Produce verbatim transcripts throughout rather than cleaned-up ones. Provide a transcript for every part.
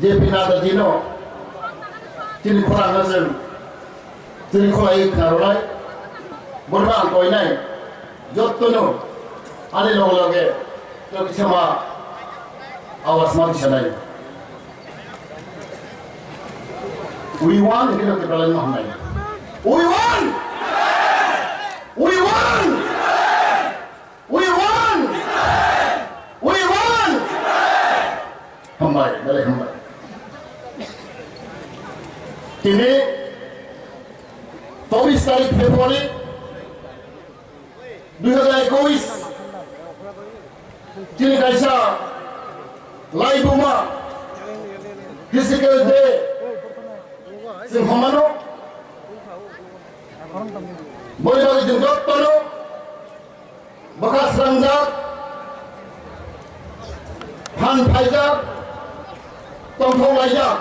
J P Nadda jino chini khorang no chwng chini kholai khna rwnai. Borma ang koinai jottono ani loge loge to kisama awas ma kisanai. We want hino Tipraland no hamnai. We want! We want! We want! We want! Hambai, belai hambai. Tini chobbish tarik February dui hajar ekush, chini kaisa laibuma physical day chwng hamano. Boni bagwi chwng jottono bwkha srangjak, phan phaijak, tongthok laijak.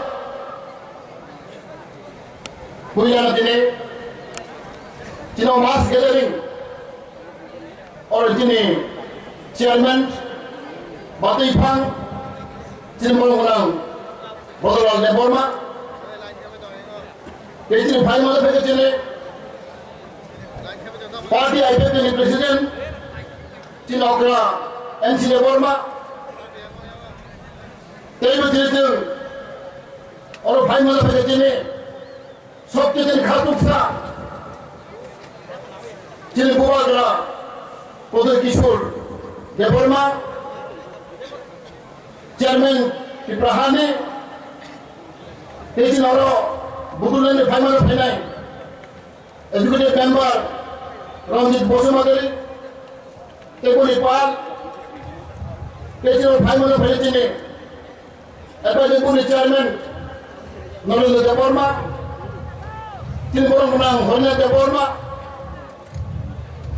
Puilano tini chino mass gathering oro chini chairman batwi phang chini bolong gwnang Bodolal Debbarma. Tei chini phai mano phai chini party I P F T ni president chini okra M C Debbarma. Tei bo chini chwng oro phai mano phai chini Sobcheti khatuksa chini bubagra Prodyot Kishore Debbarma, chairman Tipra Hani, tei chini oro Bodoland ni phaimano phainai executive member Ranjit Basumatary, tei boni pal, tei chini oro phaimano phainai chini Advisory Board ni Chairman Narendra Debbarma, chini borok gwnang Horina Debbarma,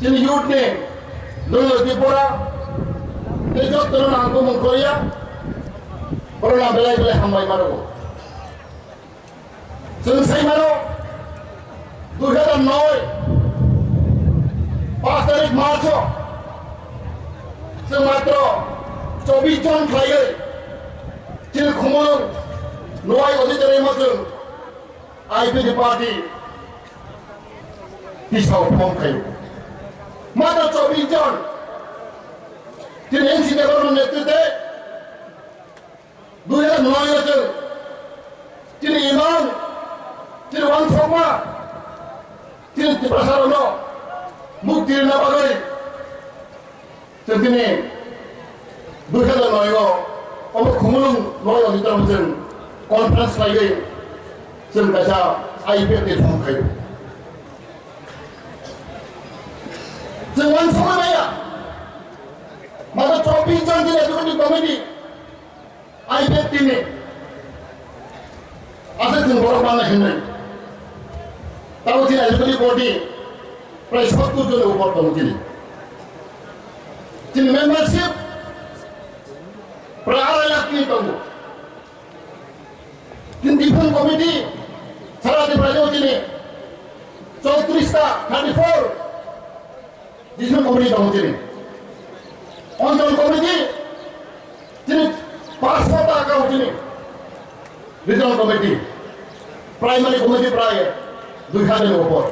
chini youth ni Narendra Tripura, tei jotono ang bumung koriya, borok ang belai belai hambai mano. Chwng sai mano, dui hajar noi, paanch tarik March o chwng matro chobbish jon khlaiwi chini Khumulwng Noai auditorium o chwng I P F T party tisao form khaio. Matro chobbish jon chini N C Debbarma ni netritwe dui hajar noi o chwng chini imang, chini uansukma, chini Tiprasarokno mukti rwna bagwi chwng tini dui hajar noi o omo Khumulwng Noai auditorium chwng conference khlaiwi chwng kaisa I P F T form khaio. Chwng uansukma maya, matro chobbish jon chini executive committee, I P F T ni aswk chwng borok manna hinwi. Tabuk chini executive body prai sottur joni upor tongo chini. Chini membership prai arai lakh ni tongo. Chini different committee sara Tripura o chini chowtris ta, thirty four. Different committee tongo chini. Onchol committee chini paanch sota tongo chini. Regional committee, primary committee prai dui hajar ni upor.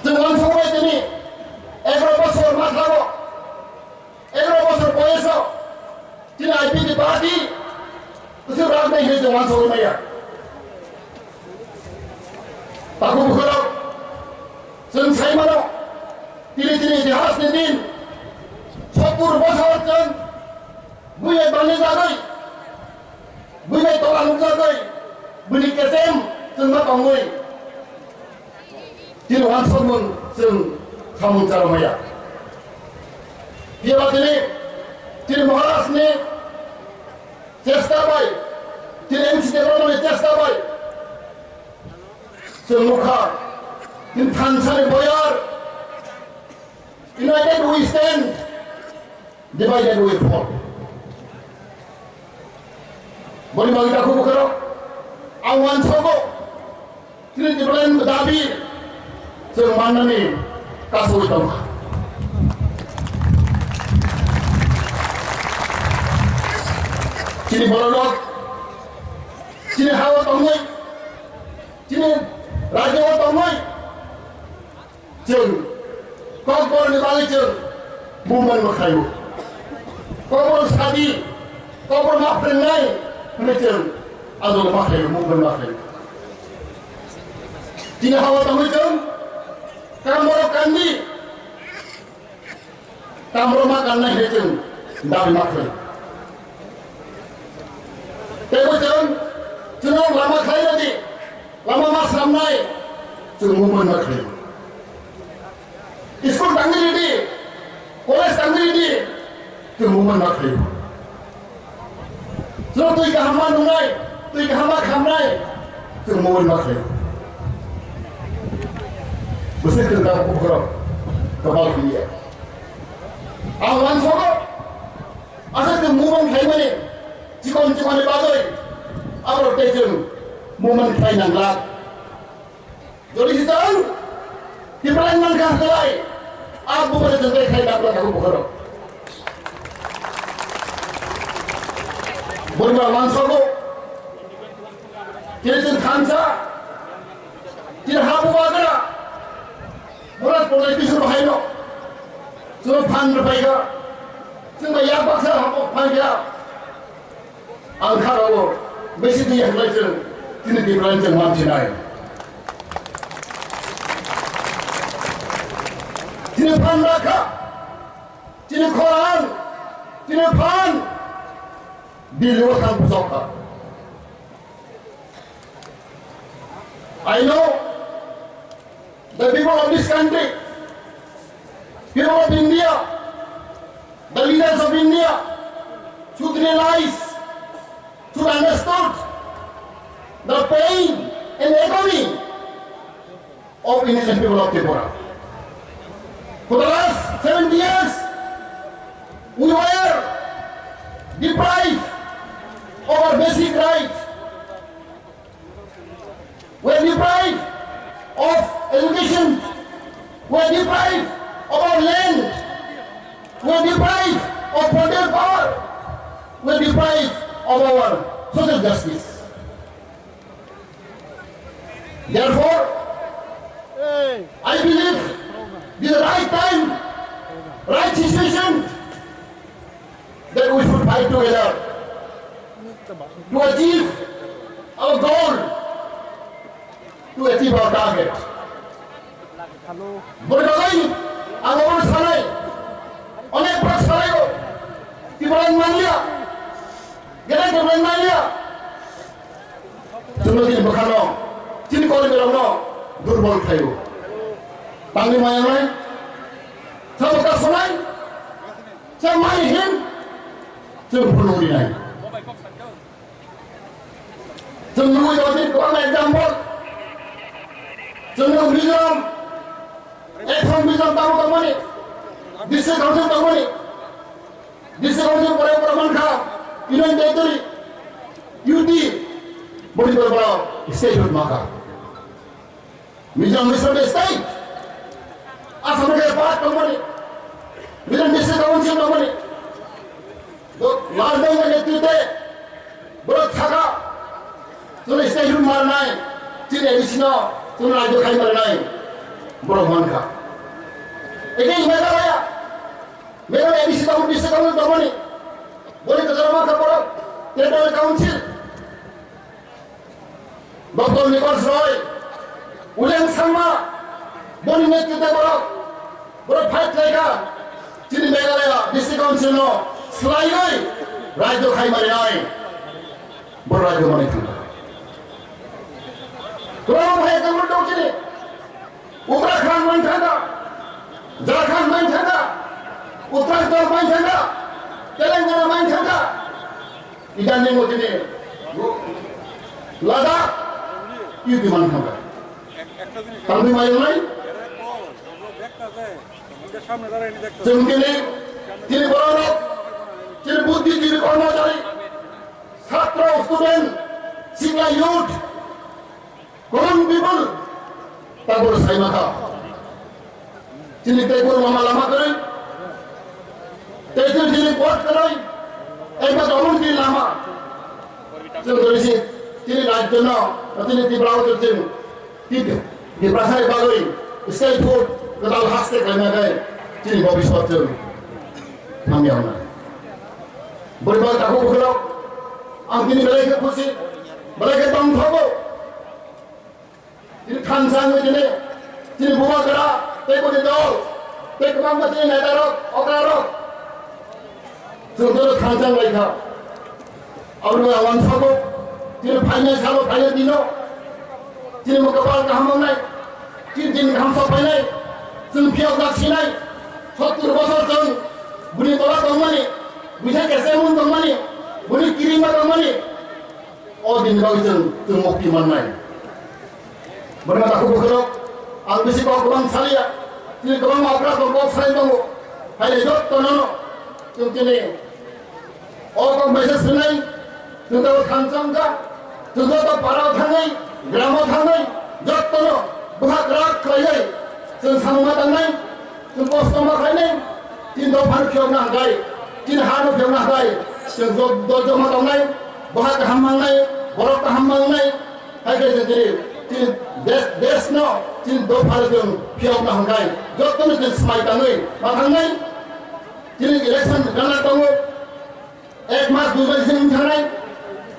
Chwng uansukma tini egaroh bosor ma thango. Egaroh bosor boyoso chini I P F T party bwswk rang nai hinwi chwng uansugwi maya. Takhuk bwkhwrok, chwng sai mano, tini chini itihas ni din sottur bosor chwng buini bani jagwi, buini tola nukjagwi, buini kesem chwng ma tongwi. Chini uansukmung chwng samung charo maya. Phiya ba tini, chini Maharaj ni chesta bai, chini M C Debbarma ni chesta bai chwng nukha, chini thansa ni boyar, united we stand. Divided we fall. Boni bagwi takhuk bwkhwrok ang uansugo chini Tipraland dabi chwng mannani kasugwi tongkha. Chini bororok, chini ha-o tongwi, chini rajyo-o tongwi, chwng kokborni bagwi chwng movement bo khlaio. Kokborok sadi, kokborok ma phrwngnai hwnwi chwng andolon ma khlaio, movement ma khlaio. Chini ha-o tongwi chwng kam borok kandi, Tamroma kannai hai chwng dabi ma khlai. Teibo chwng, chwng lama khlai rwdi, lama ma swnamnai, chwng movement ma khlai. School tangwi rwdi, college tangwi rwdi, chwng movement ma khlai. Chwng twi kaham ma nungnai, twi kaham ma khamnai, chwng movement ma khlai. Bwswk chwng tabuk bukhurok kopal khiliya. Ang uansukgo, aswk chwng movement khlaimani, chikon chikonni bagwi, aborok tei chwng movement khlai nang glak. Jodi se chwng Tipraland mankha hwnkhe lai, a bubaini chwng tei khai dakla tabuk bukhurok. Borma uansukgo, chini chwng thansa, chini ha bubagra, Murad Pondai Kishore bahaino, chwng phan rwphaikha, chwng bai yak baksa hapok phaikha. Ang kha rw-o, besi twi ya hwnlai chwng, chini Tipraland chwng mansinai. Chini phan rakha, chini khorang, chini phan, Delhi-o thang bwsok kha. I know the people of this country, people of India, the leaders of India should realize, should understood the pain and agony of innocent people of Tripura. For the last seventy years, we were deprived of our basic rights. We are deprived of education. We are deprived of our land. We are deprived of political power. We are deprived of our social justice. Therefore, I believe this is the right time, right situation that we should fight together to achieve our goal, to achieve our target. Boni bagwi ang obo sanai, onek borok sanai o, Tipraland manliya, Greater Tipraland manliya. Chwngno chini bwkhano, chini kolibirokno durbol khlaio. Tangwi maya nai, sabo kasunai, sa mai hin, chwng phunuknai. Chwng nugwi tongo tini kwbangma example. Chwng nugwi Mizoram, Action Mizoram tamo tongmani, District Council tongmani, District Council pore pore mankha, Union Territory, U T, boni pore pore state hood mankha. Mizoram Mizoram state, Assam ke part tongmani, Mizoram District Council tongmani, Lal Deng netrite, borok saka, chwng state hood marnai, chini A D C no, chwng rajyo khai marnai, borok mankha. Again Meghalaya, Meghalaya A D C tamo, District Council tongmani, boni kwcharo mankha borok, Territorial Council. Doctor Nikosh Roy, Uliang Sangma, boni netrite borok, borok fight khlaikha, chini Meghalaya District Council no swlaiwi rajyo khai marinai, borok rajyo manwi thangkha. Kwbangma hai example dong chini, Uttarakhand manthangkha, Jharkhand manthangkha, Uttarakhand manthangkha, Telangana manthangkha. Idan ni motini Ladakh, U T man thangkha. Tamni mayung nai? Chwng tini, tini borok, tini buddhijibi, kormochari, chhatro, student, sikla, youth, common people, tabur saimaka. Chini tei bor lama lama kwrwi. Tei chini, chini pot kwrwi. Ekma tongmung chini lama. Chwng toni si chini rajyo no, chini Tripura o chwng tip-, Tiprasa ni bagwi state food kwtal haste khlaina khe chini bobiswat chwng hamya hwnna. Bwrwi bal takhuk bwkhwrok, ang tini belai khe khusi, belai khe tongthogo. Tini thansa wngwi tini, tini bubagra, tei boni dol, tei kwbangma tini netarok, okrarok. Chwng joto thansa wnglaikha. Aboni bagwi ang uansukgo, tini phainai salo, phainai dino, tini bo kwbang kaham wngnai, tini din kaham sok phainai, chwng phiyokjak sinai, sottur bosor chwng bini tola tongmani, buisa kesa mun tongmani, bini kiringma tongmani, o din bagwi chwng, chwng mukti mannai. Bwrwino takhuk bwkhwrok, ang bisi kok kwbang saliya, tini kwbangma okra tong kok salai tongo, haile jottono chwng tini o kok message rwnai, chwng tei thansa wngkha, chwng joto parao thangwi, gramo thangwi, jottono bwkha kwrak khlaiwi chwng samung ma tangnai. Chwng kosto ma khlainai, chini dopha no phiyokna hwnkhe, chini ha no phiyokna hwnkhe, chwng do-, dojoma tongnai, boha kaham mangnai, borok kaham mangnai, hai khe chwng chini, chini des-, desh no, chini dopha no chwng phiyokna hwnkhe, joto no chwng swmai tangwi ma thangnai, chini election gana tongo. Ek mas dui mas sini thangnai,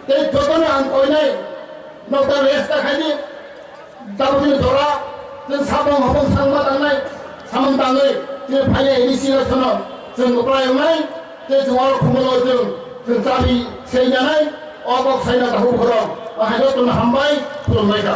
tei jotono ang koinai, nokta rest ta khaidi, tabukni jora, chwng sabong hobong sangma tangnai, samung tangwi, chwng phainai A D C election-o, chwng uklai wngnai, tei chwng oro khumolo chwng, chwng chabi seinanai, o kok saina takhuk bwkhwrok, o hai jotono hambai, khulumbai kha.